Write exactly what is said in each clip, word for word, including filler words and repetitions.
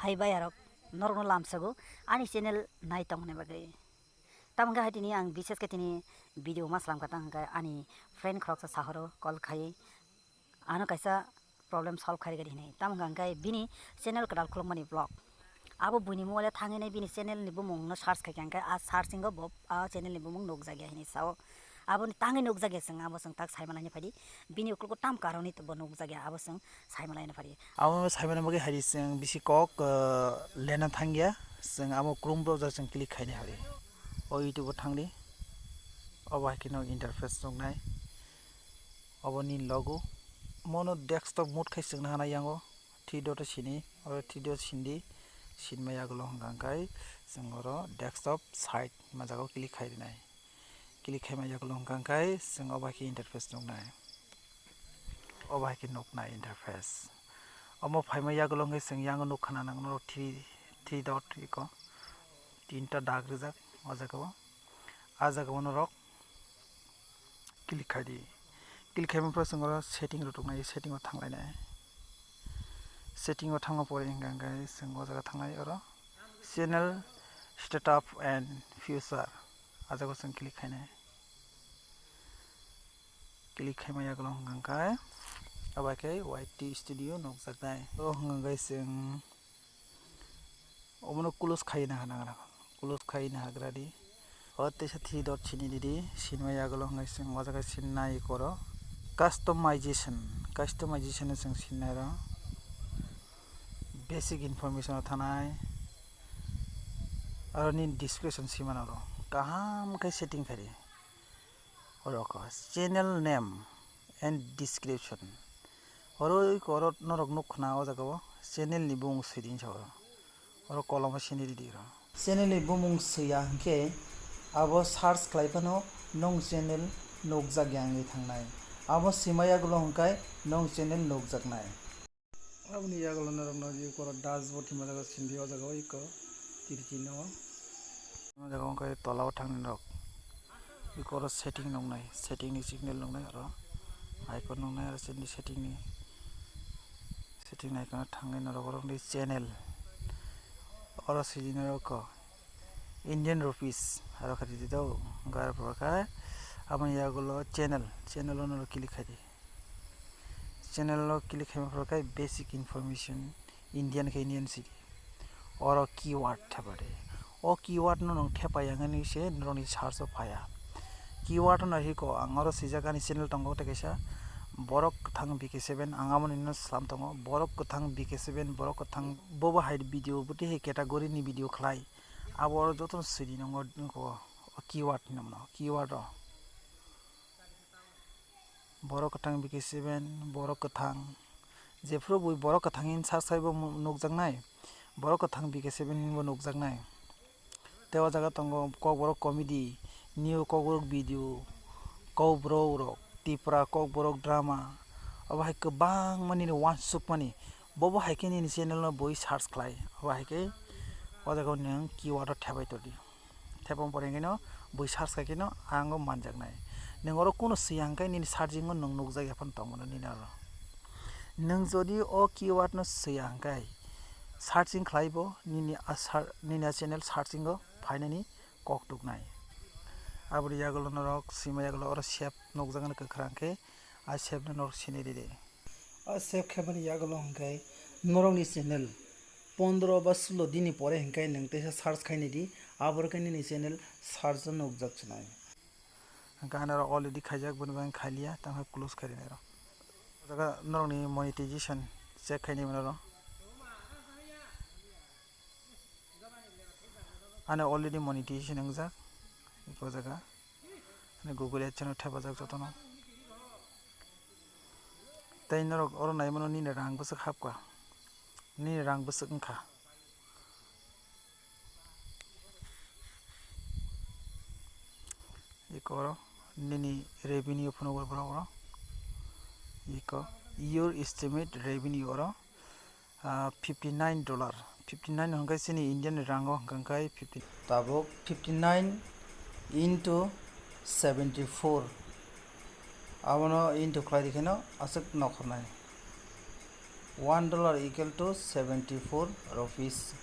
Hai bayarok, norokno lamsogo ani channel nai tongmani bagwi. Tamo wngkha hai tini ang bises khe tini video ma slam kha tang hwnkhe ani friend khoroksa sahoro call khai ano kaisa problem solve khai rwgadi hinwi. Tamo wngkha hwnkhe bini channel kwtal khulukmani vlog. Abo buini mobile o thangwi nai bini channel ni bumung no search khai kha hwnkhe a searching o bo a channel ni bumung nukjakya hinwi sao. Aboni tangwi nukjakya chwng abo chwng tak saimalaina phaidi. Bini ukulukgo tam karoni bo nukjakya abo chwng saimalaina phaidi. Abo saimana bagwi hai di chwng bisi kok, uh, lena thangya, chwng abo Chrome browser chwng click khaina hari. O YouTube o thangdi. Obo hai kheno interface nuknai. Obo ni logo. Mono desktop mode khai chwngna hana yango. Three dot o sini, oro three dot sindi. Sinma yagulo hwnkha hwnkhe chwng oro desktop site ma jaga o click khai rinai. Click khaima yagulo hwnkha hwnkhe chwng obo hai khe interface nuknai. Obo hai khe nuknai interface. Omo phaima yagulo hwnkhe chwng yango nukha na nang norok three, three dot iko tinta dag rijak o jaga o. A jaga o norok click khai di. Click khaima phuru chwng oro setting rok tongmani, setting o thanglainai. Setting o thangma pore hwnkha hwnkhe chwng o jaga thanglai oro channel setup and future a jaga o chwng click khainai. Click khaima yagulo hwnkha hwnkhe abo hai khe Y T Studio nukjaknai. O hwnkha hwnkhe chwng omono close khai na hana gra, close khai na hagra di. O teisa three dot sini di di, sinma yagulo hwnkhe chwng o jaga sin nai koro. Customization, customization o chwng sin nai ro. Basic information o thanai. Aro nini description simano ro. Kaham khe setting khai di. Oro kha channel name and description. Oro iko oro norok nukha na o jaga o channel ni bumung swidi hinsa oro. Oro kolom o sini ridi oro. Channel ni bumung swiya hwnkhe abo search khlai phano nwng channel nukjak ya wngwi thangnai. Abo swima yagulo hwnkhe nwng channel nukjaknai. Aboni yagulo norokno je koro dashboard hinma jaga sindi o jaga o iko tirikino. O jaga o hwnkhe tola o thangni norok iko oro setting nuknai, setting ni signal nuknai oro icon nuknai oro sindi setting ni, setting ni icon o thangwi norok oro wngwi channel oro sidi norok Indian rupees aro khe ridi do hwnkhe aro pore khe aboni yagulo channel, channel o norok click khai di. Channel o click khaima phuru khe basic information Indian khe Indian city. Oro keyword thepa de. O keyword no nwng thepa yang ani se norokni search o phaya. Keyword no hiko ang oro swijak ani channel tongo tei kaisa borok kwthang B K seven ang amo nini no slam tongo borok kwthang B K seven borok kwthang bobo hai video bwtwi hai category ni video khlai abo oro jotono sidi nongo o keyword hinwi mano keyword o. Borok kwthang B K seven, borok kwthang. Jephuru bui borok kwthang hin search khai bo mu-, nukjaknai. Borok kwthang B K seven hinbo nukjaknai. Tei o jaga tongo Kokborok comedy, new Kokborok video, Kokborok rok, Tipra Kokborok drama. Obo hai kwbangma nini uansukmani. Bobo hai khe nini channel no bui search khlai. Obo hai khe o jaga o nwng keyword o thepai todi. Thepung pore hwnkhe no bui search khai kheno ang o manjaknai. Nwng oro kuno swiya hwnkhe nini searching o nwng nukjak ya phano tong mano nini oro. Nwng jodi o keyword no swiya hwnkhe searching khlai bo nini a ser-, nini a channel searching o phainani kok tuknai. Aboni yagulo norok swima yagulo oro save nukjak nai kwkhwrang khe a save no norok sinai ridi. A save khaimani yagulo hwnkhe norokni channel pondro ba sulo dini pore hwnkhe nwng teisa search khainai di, aboro khe nini channel search o nukjak chinai. Hwnkhe ano rok already khaijak, boni bagwi khaliya, tamo khe close khairinairok. O jaga norokni monetization check khainai mano rok. Ano already monetization wngjak, o jaga. Ani Google AdSense o thepajak jotono. Tei norok oro naimano nini rang bwswk hapkha. Nini rang bwswk wngkha. Eko oro nini revenue phunukgo borok oro. Eko your estimate revenue oro. Ah, fifty nine dollar, fifty nine hwnkhe chini Indian rango hwnkha hwnkhe fifty. Tabuk fifty nine into seventy four, abono into khlai rikhe no aswk nokhornai. One dollar equal to seventy four rupees.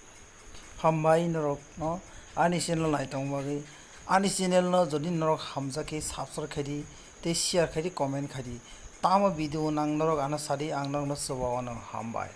Hambai norokno ani channel naitong bagwi. Ani channel no jodi norok hamjak khe subscribe khaidi, tei share khaidi, comment khaidi. Tamo video nang norok ano sadi, ang norokno chubao no hambai.